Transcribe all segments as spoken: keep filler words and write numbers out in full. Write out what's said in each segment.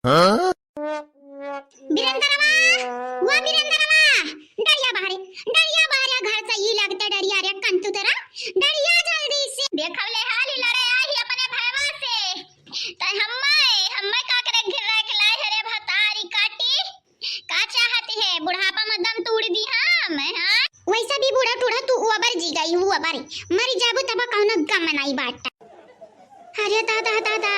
हाँ? बिरेंदरवा, वो बिरेंदरवा, डरिया बाहरे, डरिया बाहरे, घर से ई लगते डरिया रे कंतू तेरा, डरिया जल्दी से। देखव ले हाली लड़े आई अपने भयवा से। तै हम्मै, हम्मै का करे घिर्रा के लाई है रे भतारी काटी? का चाहती है? बुढ़ापा में दम तोड़ दी हम, हाँ? वैसा भी बूढ़ा टूढ़ा तू उबर जी गई हूँ, उबर। मरी जाबू तब कौनो गम नाई बाटा। अरे दादा, दादा,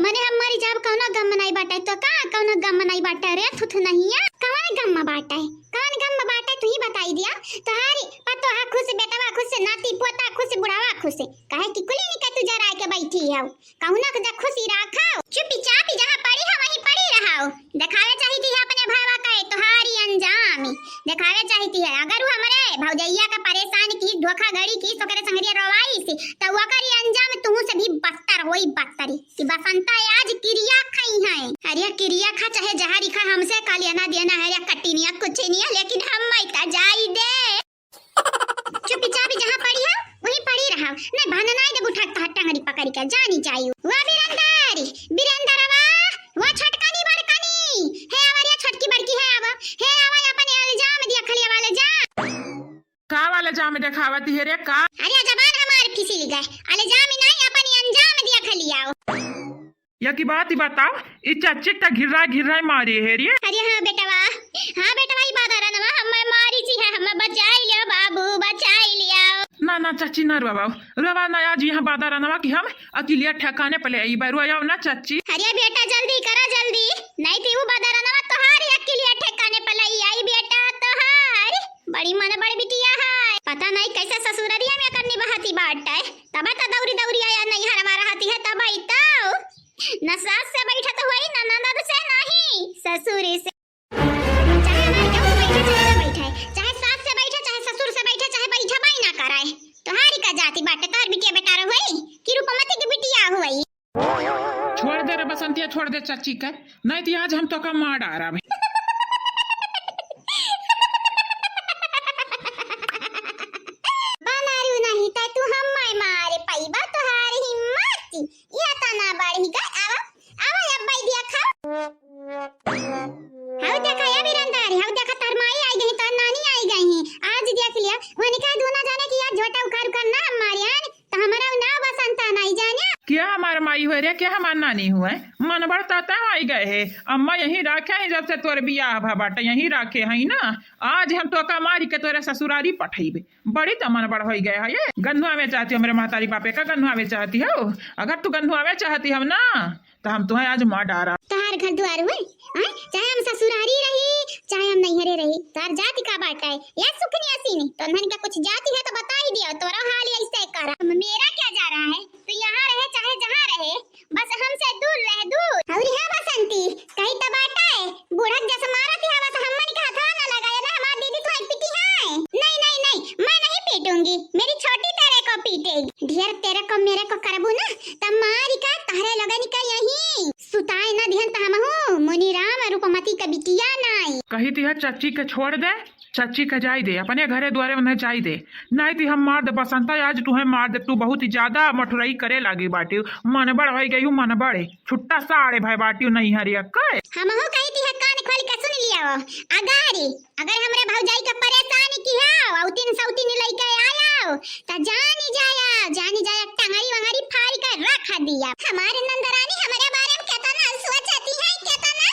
मने हम मरी जाब कौनो गम नाई बाटा, तो का कौनो गम नाई बाटा रे थुथुनहिया? कौन गम बाटा? कौन गम बाटा तू ही बताई दिया। तोहारी पतोहा खुश, बेटवा खुश, नाती पोता खुश, बुढ़ावा खुश। काहे कि कुली निके तू जराए के बैठी हौ। कहुना के खुशी राखो, चुपचाप जहाँ पड़ी हो वहीं पड़ी रहो। देखावे चाहती है अपने भयवा का तोहारी अंजामी, देखावे चाहती है। अगर वो हमरे भौजैया का परेशान की, धोखाधड़ी की, ओकरे संगरिया रोवाई से, तो ओकरी अंजाम तुहू से भी बदतर होई, बदतरी। कि बसंता आज किरिया खाई हैं। अरे किरिया खा चाहे जहरी खा, हमसे का लेना देना है रे कटिनिया कुछ नहीं है, लेकिन हम मैं तो जाई दे। चुपचाप जहाँ पड़ी हो, वहीं पड़ी रहो। नहीं भाना नहीं देबू ठक ठक टंगरी पकड़ के, जानी जायू। वा बिरंदर, बिरंदरवा, वा छोटकनी बड़कनी, हे आवा रे छोटकी बड़की, हे आवा, हे आवा, अपन अलजाम दिया खलिया वाले जा। का वाला जाम देखावती है रे का? अरे जबान हमार फिसिल गए, अलजाम नहीं, अपन अंजाम दिया खलिया। या की बात ही बताओ, ई चाची का घिर्रा घिर्रा मारे है रे। अरे हाँ बेटवा, हाँ बेटवा, ई बादरनवा हमें मारी छी है, हमें बचाई लियो बाबू, बचाई लियो। ना ना चाची ना रोवा, रोवा ना, आज यहाँ बादरनवा की हम अकिलिया ठिकाने पे ले आई बा, रोवा ना चाची। अरे बेटा जल्दी करा जल्दी, नहीं थी वो बादरनवा तोहार अकिलिया ठिकाने पे ले आई बेटा तोहार। बड़ी मन बड़ बिटिया है, पता नहीं कैसे ससुररिया में करनी बहती बाटे, तब तो दौरी दौरी आया नहीं हरवा रहती है, तब आई तो। न सास से बैठत होई, न ननद से, नाही ससुर से। चाहे हमार केहू से बैठे, चाहे ना बैठे, चाहे सास से बैठे, चाहे ससुर से बैठे, चाहे बैठबे ना कराए, तोहारी का जाति बाटे, तोहर बिटिया बेटा होई कि रूपमती की बिटिया होई। छोड़ दे रे बसंतिया, छोड़ दे चाची के, नहीं तो आज हम तोका मार डारब। बनारू नहीं तो तू हम्मै मारे पइबा, तोहार हिम्मत। या तना बाढ़ी गए, आवा, आवा, अब बैदिया खाओ। हऊ देखा, या बिरंदारी, हऊ देखा, तोर माई आई गई, तोर नानी आई गई हैं। आज देख लिया, वनिका दूना जाने कि यार झोटा उखार उखार ना हम मारियान, तो हमारा नाव बसंता नहीं जाने। क्या हमार माई हुए रे, क्या हमार नानी हुए? मनबड़ ताता आई गए है, अम्मा यहीं राखे हैं, जब से तोर बियाह भा बाटे, यहीं राखे हैं ना। आज हम तोका मारी के तोरे ससुरारी पठइबे। बड़ी त मनबड़ होई गए है ये। गन्हुआवे चाहती हो हमरे महतारी बापे का, गन्हुआवे चाहती हो? अगर तू गन्हुआवे चाहती हो ना, तो हम तुम्हें आज मार डारा। तोहार घर दुआर हुए, हाँ? चाहे हम ससुरारी रही, चाहे हम नैहरे रही, तोहार जाति का बाटा है? या सुखनी असीनी, तो उन्हन का कुछ जाति है तो बता ही दिया, तोरा हाल ऐसे करा। मेरा क्या जा रहा है, तू यहाँ रहे चाहे जहाँ रहे, बस हमसे दूर रह, दूर। अउरी हाँ बसंती, कही त बाटे, बूढ़क जस मारत है, बस हमन के हथवा न लगाए ना, हमार दीदी तुम्हें पीटी है। नहीं, नहीं, नहीं, मैं नहीं पीटूंगी, मेरी छोटी तेरे को पीटेगी। ढेर तेरे को मेरे को करबू ना, त मारी का तहरे लगन का यहीं सुताए न दिहन त हमहू मुनीराम रूपमती क बिटिया नाई। कही थी है चाची के छोड़ दे, चाची के जाई दे, अपने घरे दुआरे उन्हें जाई दे, नहीं तो हम मार दे बसंता, आज तुम्हें मार दे, तू बहुत ही ज्यादा मठुरई करे लागी बाटी, मनबड़ होई गई हूँ, मनबड़, छुट्टा साड़े भाई बाटी नहीं हरिया के। हमहू कही थी है, कान खोल के सुन लिया हो, अगारी अगर हमरे भौजाई के परेशान किया हो, औतिन सौतिन लइके आया हो, त जानी जाया, जानी जाया, टंगरी वंगरी फाड़ के रख दिया। हमारे नंदरानी हमरे बारे में केतना सोचती है, केतना।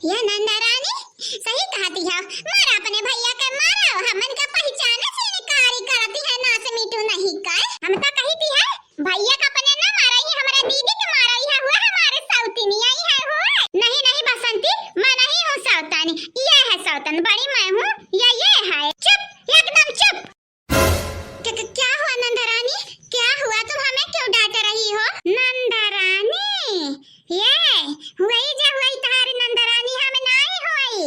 ये नंदरानी सही कहती है, मारा अपने भैया के मारा, हमन का पहचाने से इनकारी करती है, नास मीठू नहीं कर। हम तो कहती है, भैया का अपने ना मारा, ये हमारे दीदी के मारा, ये हुआ हमारे सौतनी, यही है हुआ। नहीं, नहीं बसंती, मैं नहीं हूँ सौतनी, ये है सौतन, बड़ी मैं हूँ, ये, ये है। चुप, एकदम चुप। क्या, क्या, क्या हुआ नंदरानी? क्या हुआ? तुम हमें क्यों डांट रही हो? नंदरानी, ये हुई जो हुई तुम्हारी नंदरानी, हम नाई हुई।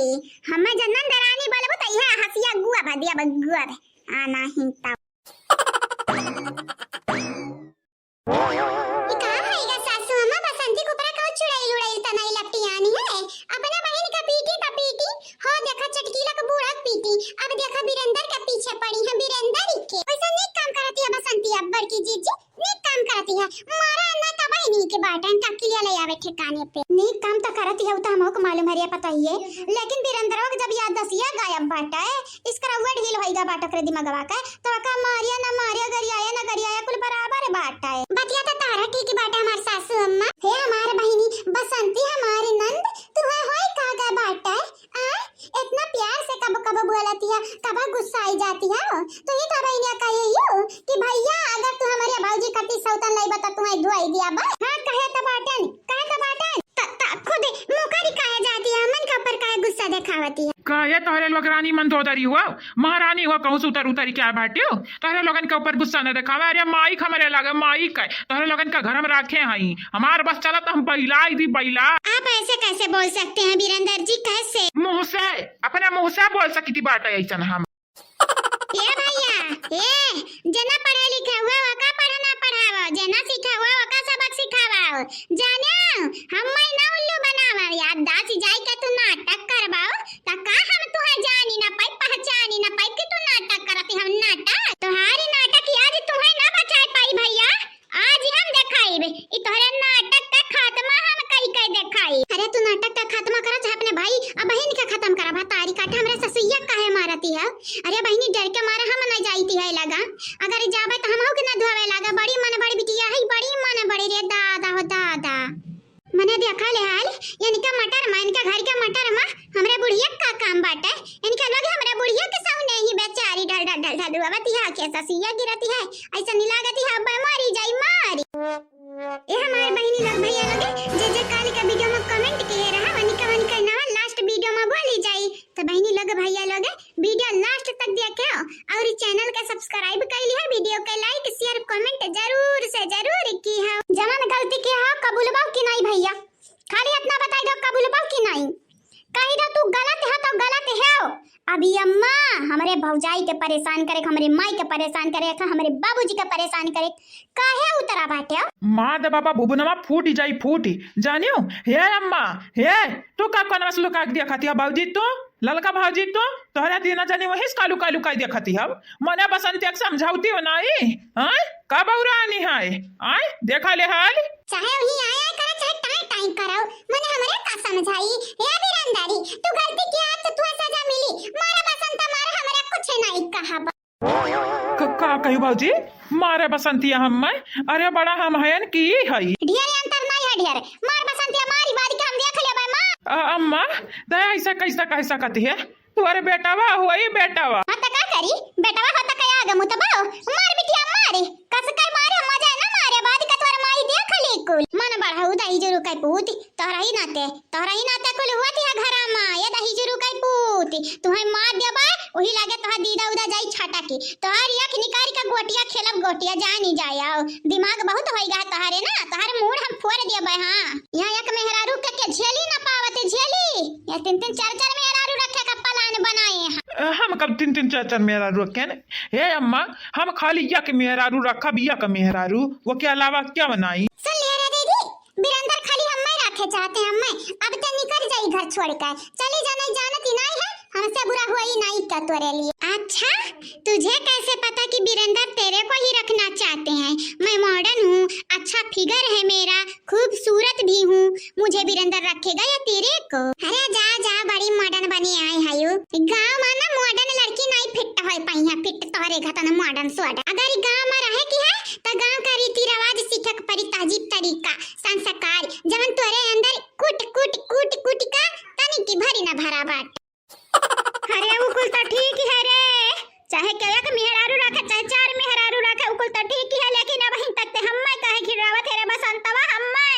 हम जब नंदरानी बोलबो तो यह हंसिया गुआ भा दिया, बस गुआ भा। आना ही तब। ई का भइगा सासू अम्मा, बसंती कुपरा का चुड़ैल उड़ैल तनाई लपटियानी है। अपना बहिन का पीटी का पीटी, हो देखा चटकीला का बूढ़ा का पीटी, अब देखा बिरेंदर के पीछे पड़ी है, बिरेंदर ही के। वैसा नीक काम करती है बसंती, अब बड़की जीजी नीक काम करती है, मारा ना तबाही नहीं के बाटन का किया ले आवे ठिकाने पे। नीक काम तो करती यहू त हमहू के मालूम है रे पतोहिए, लेकिन बिरेंद्रवा के जब याददास्तिया गायब बाटे, इसका रउआ ढील होइगा बाटे ओकरे दिमगवा के, तो का मारिया ना मारिया, गरियाया ना गरियाया, कुल बराबर बाटे। बतिया तो तारा ठीक बाटे हमार सासू अम्मा। हे हमार बहिनी बसंती, हमार नंद, तू है होई का गा बाटे? आ, इतना प्यार से कब कब बोलती है, कब गुस्साई जाती है। तू ही तो बहिनिया कही हो कि भैया अगर तू हमारे भौजी खातिर सौतन लाई बता, तुम्हें धुआई दिया बा। हाँ, कहे तो बाटन, कहे तो बाटन। त, त, खुद मुकरी काहे जाती है, मन के ऊपर काहे गुस्सा दिखावती है? काहे तोहरे लोग रानी मन धोदरी हुआ, महारानी हुआ, कहूँ से उतर उतरी क्या बाटियो? तोहरे लोगन के ऊपर गुस्सा न दिखावे। अरे माइक हमरे लगे, माइक है, तोहरे लोगन का घर में रखे हई, हमार बस चलत हम बैलाई दी बैला। आप ऐसे कैसे बोल सकते हैं बीरेंद्र जी, कैसे? मुँह से, अपने मुँह से बोल सकी थी बात ऐसन हम। ए भैया, ए, जेना पढ़े लिखे हुआ ओका पढ़ना पढ़ावा, जेना सीखे हुआ ओका सबक सिखावा। जाने, हम मैं ना उल्लू बनावा, याददास्ती जाई के तू नाटक करवाओ, त का हम तुहे जानी ना पाई, पहचानी ना पाई कि तू नाटक करती हम नाटक। तोहारी नाटक याद तुहे ना बचाए पाई भैया, आज हम देखाइब, ई तोहरे नाटक का खात्मा हम कई कई देखाई। अरे तू नाटक का खात्मा करा चाहे अपने भाई आ बहिन का खत्म करा, भतारी काटे हमरे ससुइया काहे मारती है? अरे बहिनी डर के मारे हम न जाइती है लगा, अगर जाबे तो हमहू के न धोवे लागा। बड़ी मन बड़ी बिटिया है, बड़ी मन बड़ी रे दादा हो दादा। मने देखा ले हाल, इनका मटर मा, इनका घर के मटर मा हमरे बुढ़िया का काम बाटे, इनका लगे हमरे बुढ़िया के सामने ही बेचारी ढल ढल ढल ढल रोवती है, के ससिया गिरती है, ऐसा नहीं लागती है, अब मरी जाई मारी। ए हमारे बहिनी लोग भैया लोग, जे जे काल के वीडियो में कमेंट किए रहा, वनिका वनिका नाम लास्ट वीडियो में बोली जाई। तो बहिनी लोग भैया लोग, वीडियो लास्ट तक देखे हो और चैनल के सब्सक्राइब कर लिया, वीडियो के लाइक शेयर कमेंट जरूर से जरूर की हो। जवन गलती किया हो कबूलबा कि नहीं भैया, खाली इतना बताई दो कबूलबा कि नहीं, कही दो तू गलत है तो गलत है। अभी अम्मा हमरे भौजाई के परेशान करे, हमरे माई के परेशान करे, हमरे बाबूजी के परेशान करे, काहे उतरा बाटे? मार दे बाबा, भुबनवा फूट जाई, फूट। जानियो, हे अम्मा, हे, तू का कोनवा से लुका के देखती हो? बाबूजी तू, ललका बाबूजी तू, तोहरा तीना जानी वही से का लुका लुकाई देखती हो। मने बसंती एक समझौती हो नाई, हाँ? का बौरानी है, आय? देखा ले हाल। चाहे वही आया करे, चाहे टाई टाई करो, मने हमरे का समझाई? हे बिरंदारी, तू गलती किया तो तुहे सजा मिली। मारा बसंता मारा, हमरा कुछ नहीं कहा बा। क-, का कही बाबूजी? मारे बसंतिया हम मैं? अरे बड़ा हम हयन की हई। ढेर अंतर नहीं है ढेर। मार बसंतिया मारी बारी के हम देख लेबै माँ। अ-, अम्मा, दया ऐसा कैसा कह सकती है? तोहरे बेटवा हुआ, ई बेटवा। हाँ, त का करी? बेटवा हो त का आगे मुतबो? मार बिटिया मारे। कस के मारे, मजा ना मारे, बाद का तोहर माई देख ली कुल। मन बढ़ाऊ दही जरू के पूत, तोहरा ही नाते, तोहरा ही नाते कुल हुआ थी घरा मा, ये दही जरू के पूत। तुहे मार देबा, वही लागे तोहर दीदा उदा जाई छाटा की। तोहर एक निकारी का गोटिया खेलब गोटिया, जानी जाया। दिमाग बहुत होई गा तोहरे ना, तोहर मूड़ हम फोड़ देबे, हाँ। यहाँ एक मेहरारू के, के झेली ना पावत, झेली। या तीन तीन चार चार मेहरारू रखे का प्लान बनाए हैं। अ, हम कब तीन तीन चार चार मेहरारू रखे ने? हे अम्मा, हम खाली यक मेहरारू रखब, यक मेहरारू, वो के अलावा क्या बनाई? सुन लिया रे दीदी, बिरंदर खाली हम्मे रखे चाहते हैं, हम्मे। अब ते निकल जाई घर छोड़ के, चली जा, नहीं जानती नहीं है, हमसे बुरा हुआ ही नहीं क्या तोरे लिए। अच्छा, तुझे कैसे पता कि बिरंदर तेरे को ही रखना चाहते हैं? मैं मॉडर्न हूँ, अच्छा फिगर है मेरा, खूबसूरत भी हूँ, मुझे बिरंदर रखेगा या तेरे को? अरे जा, जा, बड़ी मॉडर्न बनी आई है यू। गाँव मा ना मॉडर्न लड़की नहीं फिट होए पाई है, फिट तोहरे घतन मॉडर्न सोडर्न। अगर गाँव मा रहे की है, तो गाँव का रीति रिवाज सीखे के पड़ी, तहजीब तरीका, संस्कार, जवन तोरे अंदर कूट, कूट, कूट, कूट का तनी की भरी ना भरा बाट। अरे, उ कुल त ठीक है रे, चाहे के एक मेहरारू रखे, चाहे चार मेहरारू रखे, उ कुल त ठीक है, लेकिन अबहिन तक ते हम्मे काहे खिरावत है रे बसंतवा, हम्मे।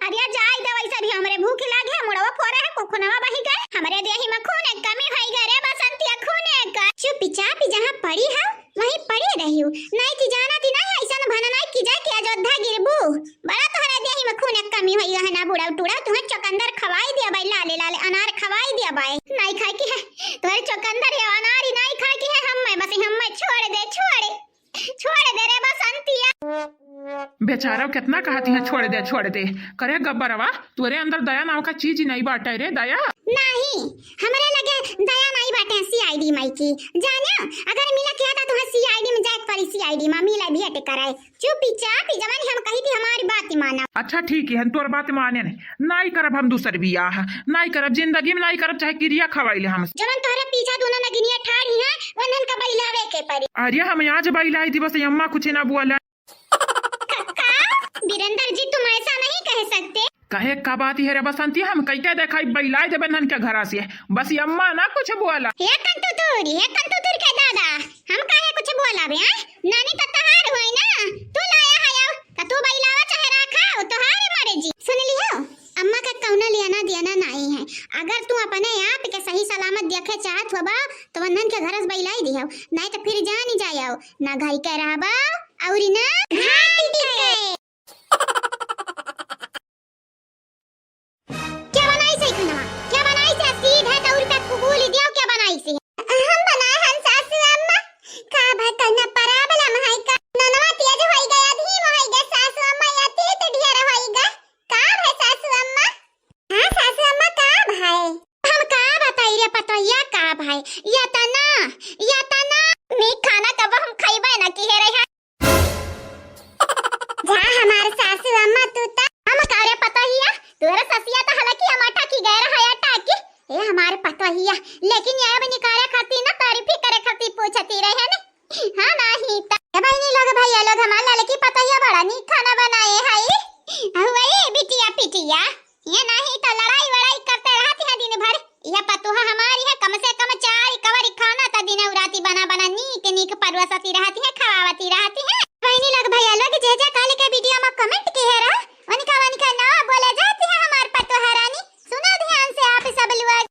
अरे, जाई दे वैसे भी, हमरे भूख लागे है, मुड़वा फोरे है, कुखुनवा बही गए, हमरे देही में खून एक कमी होई गए रे बसंतिया, खून एक। चुपचाप जहाँ पड़ी है, वहीं पड़ी रहियो, नहीं कि जाना थी नहीं, ऐसन भनना की जाए कि अयोध्या गिरबू। बड़ा तोहरा देही में खून एक कमी होई है ना, बुढ़ऊ टूढ़ऊ, तुहे चुकंदर खवाई देबै, लाले लाले अनार खवाई देबै। नहीं खाए की है, तोहरे चुकंदर या अनार ही नहीं खाए की है, हम्मे बस हम्मे छोड़ दे, छोड़, छोड़ दे रे बसंतिया। बेचारा कितना कहती है, छोड़ दे, छोड़ दे। करे गब्बरवा, तोरे अंदर दया नाव का चीज ही नहीं बाटे रे, दया। नहीं, हमरे लगे दया नहीं बाटे सीआईडी माई की। जाने, अगर मिला किया था तुम्हें सीआईडी में जाए हमारी CID माँ मिला भेंट कराए। चुपचाप ही जवन हम कही थी हमारी बात ही माना। अच्छा ठीक है, हम तोर बात माने नहीं, नाई करब हम दूसर बियाह, नाई करब, जिंदगी में नाई करब, चाहे किरिया खवाई ले हम। जवन तोहरे पीछा दोनों नगिनिया ठाड़ी हैं, वन्हन का बइलावे के परी। अरे हम आज बइलाई दी, बस अम्मा कुछ ना बोला। का, का? वीरेंद्र जी, तुम ऐसा नहीं कह सकते। कहे का बात है रे बसंती, हम कई के देखाई बइलाई देबे नन के घरा से, बस ये अम्मा ना कुछ बोला। हे कंतुतुरी, हे कंतुतुर के दादा, हम काहे कुछ बोला बे, हैं? नानी तो तहार होई ना, तू लाया है आओ, तो तू बइलावा चाहे राखा, वो तोहारे मर्जी। सुन लियो, अम्मा का कौनो लेना देना नहीं है। अगर तू अपने आप के सही सलामत देखे चाहत होबा, तो वन्हन के घर से बइलाई दिहो, नहीं तो फिर जानी जाओ, ना घर के रहबा और ना घाट के। क्या बनाई से खाना? क्या बनाई से? सीध है दौड़ पे कुबूल दियो, क्या बनाई से? हम बनाए हन सासू अम्मा। का भाई कौनो problem है का? ननवा तेज होई गया, धीम होई गया, सासू अम्मा या तीत ढेर होई गया। का भाई सासू अम्मा? हाँ सासू अम्मा, का भाई? हम का बताई रे पतोहिया, का भाई? या तना, या तना नीक खाना कब हम खइबे ना किहे रहे। जा हमार सासू अम्मा, तू त। हम का रे पतोहिया, तोहरे ससिया त हलकी हम अटकी गए रहा अटकी। ए हमार पतोहिया, लेकिन ये अब निकाले खातिर ना तारीफी करे खातिर पूछती रहे ने। हाँ नाही त। ए बहिनी लोग, भैया लोग, हमार ललकी पतोहिया बड़ा नीक खाना बनाए है। अहुआ ए बिटिया पिटिया, ये नाही त लड़ाई वड़ाई करते रहती है दिन भर। यह पतोहा हमारी है, कम से कम चार कवरी खाना त दिन और राती बना बना नीक नीक परोसती रहती है, खवावती रहती है। बहिनी लोग, भैया लोग, जे जे काल के video में comment किहे रहा, उनका उनका नाव बोले जाती है हमार पतोहा रानी। सुनो ध्यान से आप सब लोग।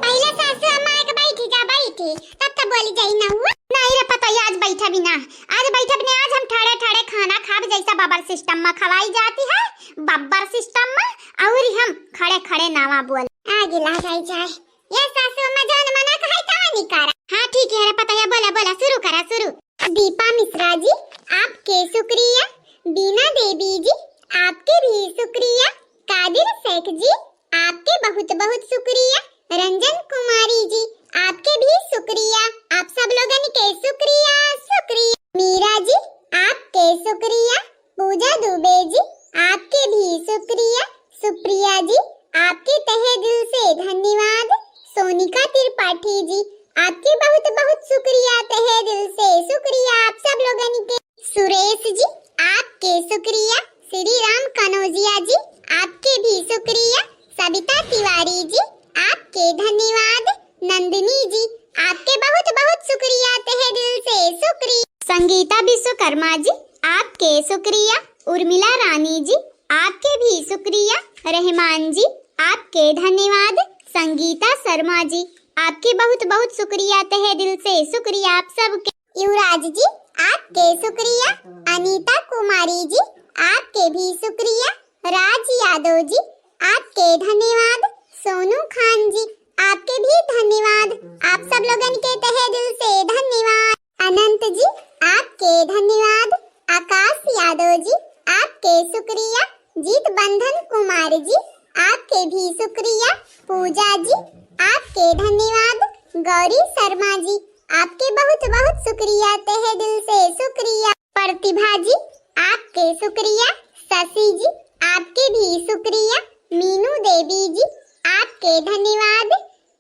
पहले सासू अम्मा एक बैठी जा, बैठी, तब तो बोली जाई ना हुआ। नहीं रे पतोहिया, आज बैठा भी ना, आज बैठा भी ना, आज हम ठड़े ठड़े खाना खाब, जैसा बब्बर system में खवाई जाती है, बब्बर system में, और हम खड़े खड़े नावा बोल। आगे ला जाई जाए। ये सासू अम्मा जौन मना कहे तवन ही करा। हाँ ठीक है रे पतोहिया, बोला बोला, शुरू करा शुरू। दीपा मिश्रा जी, आपके शुक्रिया। बीना देवी जी, आपके भी शुक्रिया। कादिर शेख जी, आपके बहुत बहुत शुक्रिया। रंजन कुमारी जी, आपके भी शुक्रिया। आप सब लोगन के शुक्रिया, शुक्रिया। मीरा जी, आपके शुक्रिया। पूजा दुबे जी, आपके भी शुक्रिया। सुप्रिया जी, आपके तहे दिल से धन्यवाद। सोनिका त्रिपाठी जी, आपके बहुत बहुत शुक्रिया, तहे दिल से शुक्रिया आप सब लोगन के। सुरेश जी, आपके शुक्रिया। श्री राम कनौजिया जी, आपके भी शुक्रिया। सविता तिवारी जी, आपके धन्यवाद। नंदिनी जी, आपके बहुत बहुत शुक्रिया, तहे दिल से शुक्रिया। संगीता विश्वकर्मा जी, आपके शुक्रिया। उर्मिला रानी जी, आपके भी शुक्रिया। रहमान जी, आपके धन्यवाद। संगीता शर्मा जी, आपके बहुत बहुत शुक्रिया, तहे दिल से शुक्रिया आप सबके। युवराज जी, आपके शुक्रिया। अनीता कुमारी जी, आपके भी शुक्रिया। राज यादव जी, आपके धन्यवाद। सोनू खान जी, आपके भी धन्यवाद। आप सब लोगन के तहे दिल से धन्यवाद। अनंत जी, आपके धन्यवाद। आकाश यादव जी, आपके शुक्रिया। जीत बंधन कुमार जी, आपके भी शुक्रिया। पूजा जी, आपके धन्यवाद। गौरी शर्मा जी, आपके बहुत बहुत शुक्रिया, तहे दिल से शुक्रिया। प्रतिभा जी, आपके शुक्रिया। शशि जी, आपके भी शुक्रिया। मीनू देवी जी, आपके धन्यवाद।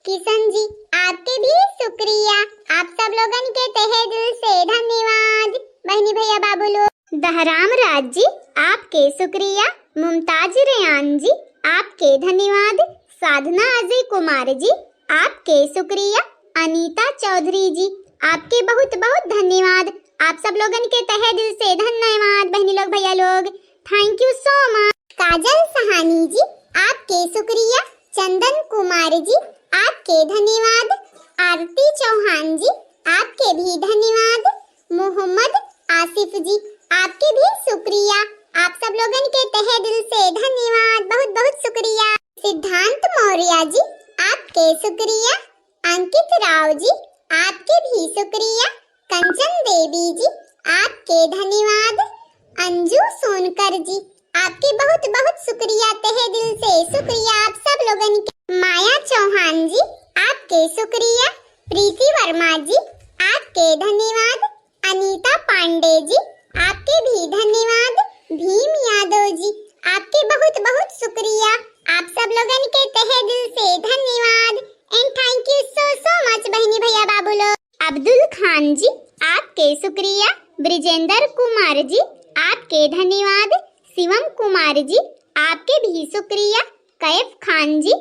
किशन जी, आपके भी शुक्रिया, आप सब लोगन के तहे दिल से धन्यवाद। बहनी भैया बाबू लोग। दहराम राज जी, आपके शुक्रिया। मुमताज रेयान जी, आपके धन्यवाद। साधना अजय कुमार जी, आपके शुक्रिया। अनीता चौधरी जी, आपके बहुत बहुत धन्यवाद, आप सब लोगन के तहे दिल से धन्यवाद। बहनी लोग, भैया लोग, thank you so much। काजल सहानी जी, आपके शुक्रिया। चंदन कुमार जी, आपके धन्यवाद। आरती चौहान जी, आपके भी धन्यवाद। मोहम्मद आसिफ जी, आपके भी शुक्रिया, आप सब लोगन के तहे दिल से धन्यवाद, बहुत बहुत शुक्रिया। सिद्धांत मौर्य जी, आपके शुक्रिया। अंकित राव जी, आपके भी शुक्रिया। कंचन देवी जी, आपके धन्यवाद। अंजू सोनकर जी, आपके बहुत बहुत शुक्रिया, तहे दिल से शुक्रिया आप सब लोगन के। माया चौहान जी, आपके शुक्रिया। प्रीति वर्मा जी, आपके धन्यवाद। पांडे जी, आपके भी धन्यवाद। भीम यादव जी, आपके बहुत बहुत शुक्रिया। आप सब लोगन के तहे दिल से धन्यवाद and thank you so so much बहनी भैया बाबू लोग। अब्दुल खान जी, आपके शुक्रिया। ब्रिजेंद्र कुमार जी, आपके धन्यवाद। शिवम कुमार जी, आपके भी शुक्रिया। कैफ खान जी,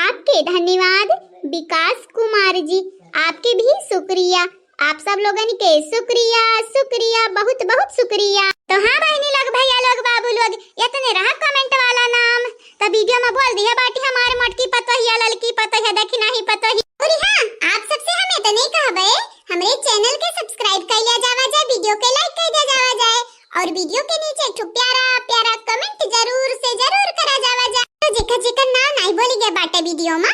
आपके धन्यवाद। विकास कुमार जी, आपके भी शुक्रिया। आप सब लोगन के शुक्रिया, शुक्रिया, बहुत बहुत शुक्रिया। तो हाँ बहनी लोग, भैया लोग, बाबू लोग, इतने रहा comment वाला नाम। तो video में बोल दिया बाटी हमारे मोटकी पतोहिया, ललकी पतोहिया, दखिनाही पतोहिया। और हाँ, आप सबसे हम इतने कहबे, हमरे channel के subscribe कर लिया जावा जाए, video के like कर दिया जावा जाए और video के नीचे एक ठो प्यारा प्यारा comment जरूर से जरूर करा जावा जाए। तो जेकर जेकर नाम नहीं बोली गए बाटे video में,